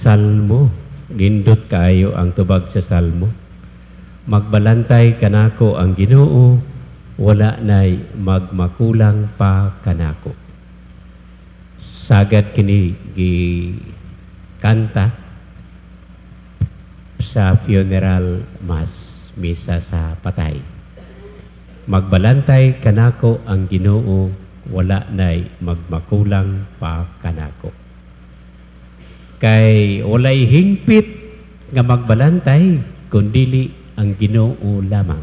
Salmo. Nindot kaayo ang tubag sa Salmo. "Magbalantay kanako ang Ginoo, wala nay magmakulang pa kanako." Sagad kini gi kanta sa funeral mass, misa sa patay. "Magbalantay kanako ang Ginoo, wala nay magmakulang pa kanako." Kay walay hingpit nga magbalantay kundili ang Ginoo lamang.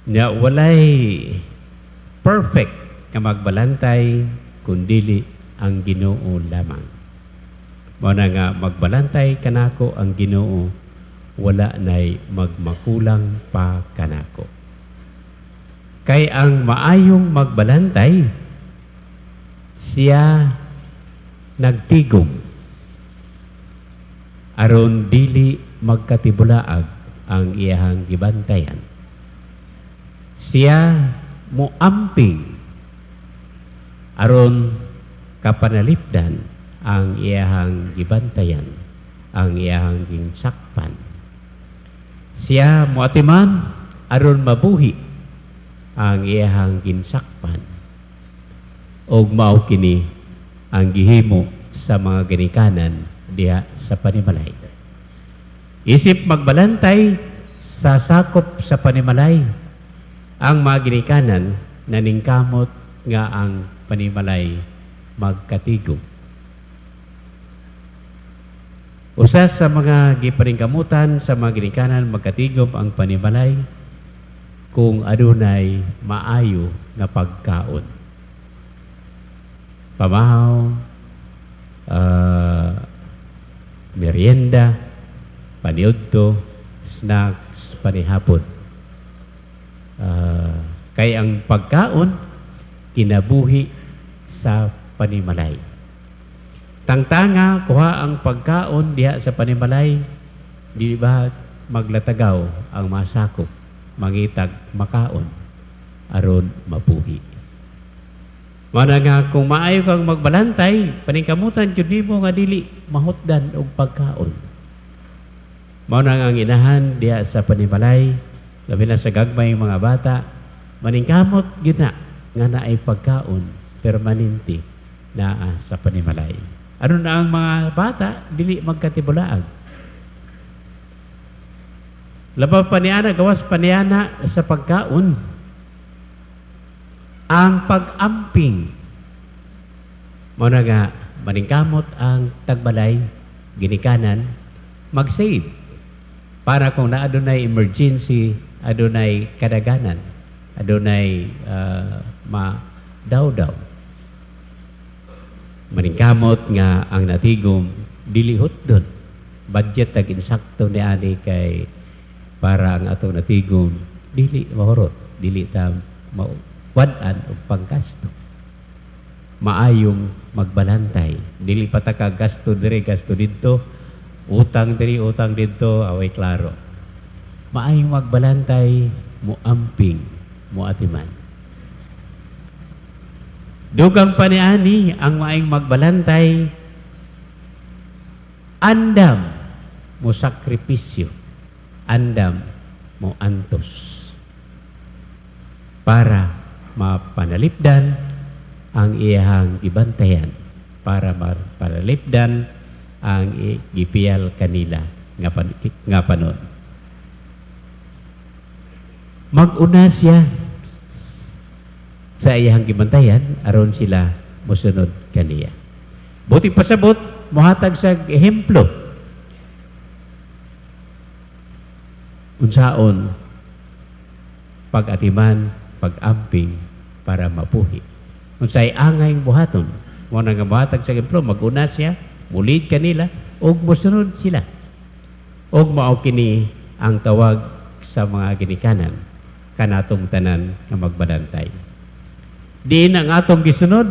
Nya walay perfect nga magbalantay kundili ang Ginoo lamang. Mao na nga "magbalantay kanako ang Ginoo, wala nay magmakulang pa kanako." Kay ang maayong magbalantay, siya nagtigom aron dili magkatibulaag ang iyahang gibantayan. Siya moamping aron kapanalipdan ang iyahang gibantayan, ang iyahang ginsakpan. Siya moatiman aron mabuhi ang iyahang ginsakpan. Og mao kini ang gihimo sa mga ginikanan diha sa panimalay. Isip magbalantay sa sakop sa panimalay, ang mga ginikanan naningkamot nga ang panimalay magkatigom. Usa sa mga gipaningkamutan sa mga ginikanan magkatigom ang panimalay kung adunay maayo nga pagkaon. Pamahaw, merienda, paniudto, snacks, panihapon. Kay ang pagkaon kinabuhi sa panimalay. Tangtanga kuha ang pagkaon diha sa panimalay, di ba maglatagaw ang masakop, mangitag makaon aron mabuhi? Mao na nga kung maayo kang magbalantay, paningkamutan jud nimo nga dili mahutdan og pagkaon. Mao na nga ang inahan diha sa panimalay, labi na sa gagmay mga bata, maningkamot gyud na nga naay pagkaon permanente naa sa panimalay. Ano na ang mga bata, dili magkatibulaag. Labaw pa niana, gawas pa niana sa pagkaon, ang pag-amping. Mao na nga, maningkamot ang tagbalay, ginikanan, mag-save. Para kung na adunay emergency, adunay kadaganan, adunay madawdaw. Maningkamot nga ang natigom dili hutdon. Budget tag insakto ni ani kay para ang atong natigom dili mahurot, dili ta mawad-an og panggasto. Maayong magbalantay, dili pa ta ka gasto diri, gasto didto, utang diri, utang didto, away klaro. Maayong magbalantay, muamping, muatiman. Dugang pa niani, ang maayong magbalantay, andam mo sakripisyo, andam mo antos para mapanalipdan ang iyahang gibantayan, para mapanalipdan ang gipiyal kanila nga panon. Mag-una siya sa iyahang gibantayan aron sila mosunod kaniya. Buting pasabot, mohatag sa ehemplo. Unsaon pag-atiman, pag-amping para mapuhi. Unsay angay buhaton? Mo na nga mohatag sa ehemplo, mag-una siya, mulid kanila, ug mosunod sila. Ug mao kini ang tawag sa mga ginikanan kanatong tanan nga magbalantay. Diin ang atong gisunod,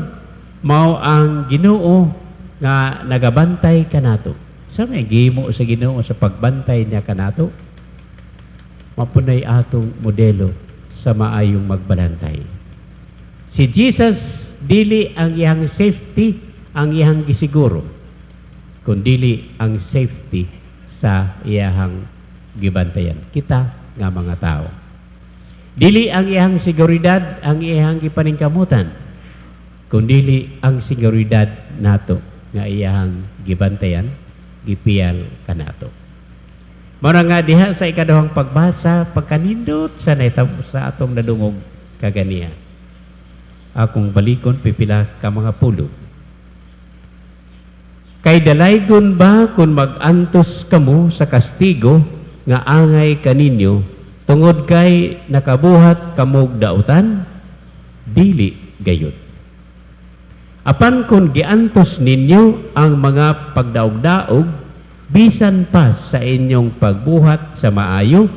mao ang Ginoo nga nagabantay kanato. Sa may gihimo sa Ginoo sa pagbantay niya kanato, mapunay atong modelo sa maayong magbalantay. Si Jesus, dili ang iyang safety ang iyang gisiguro, kundili ang safety sa iyahang gibantayan. Kita nga mga tao. Dili ang iyang seguridad ang iyang gipaningkamutan, kundili ang seguridad nato nga iyang gibantayan, gipiyal kanato. Mao nga diha sa ikaduhang pagbasa, pagkanindot sa nahitabo sa atong nadungog kaganiha. Akong balikon pipila ka mga pulong. "Kay dalaygon ba kung mag-antos kamo sa kastigo nga angay kaninyo tungod kay nakabuhat kamog dautan? Dili gayud. Apan kung giantos ninyo ang mga pagdaog-daog bisan pa sa inyong pagbuhat sa maayo,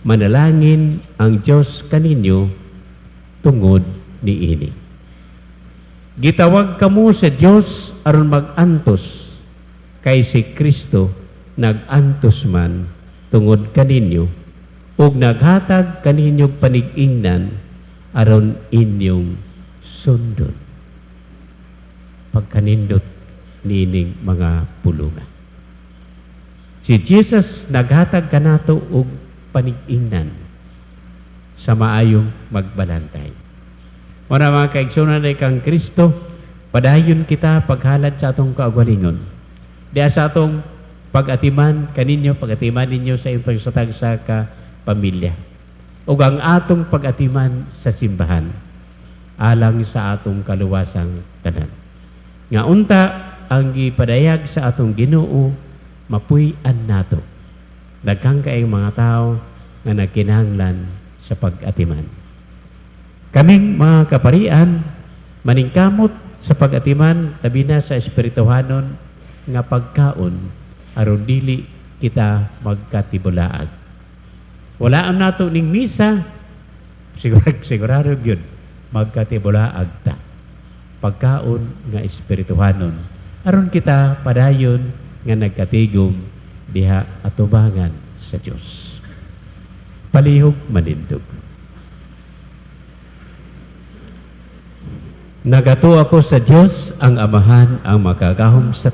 manalangin ang Dios kaninyo tungod niini. Gitawag kamo sa Dios aron mag-antos, kay si Kristo nag-antos man tungod kaninyo ug naghatag kaninyong panig-ingnan aron inyong sundon." Pagkanindot niining mga pulungan. Si Jesus naghatag kanato og panig-ingnan sa maayong magbalantay. Mao mga kaigsunan ay kang Kristo, padayon kita paghalad sa atong kaugalingon. Diya sa atong pag-atiman kaninyo, pag-atiman ninyo sa inyong pagsatag sa ka pamilya. Ug ang atong pag-atiman sa simbahan alang sa atong kaluwasang tanan. Nga unta ang gipadayag sa atong Ginoo mapuy-an nato. Daghan kaayong mga tao nga nagkinahanglan sa pag-atiman. Kaming mga kaparian, maningkamot sa pag-atiman labi na sa espirituhanon nga pagkaon aron dili kita magkatibulaag. Wala ang nato ning misa, siguro, sigurado gyud magkatibulaag ta. Pagkaon nga espirituhanon aron kita padayon nga nagkatigom diha atubangan sa Dios. Palihog manindog. Nagatuo ako sa Dios, ang Amahan, ang makagahom sa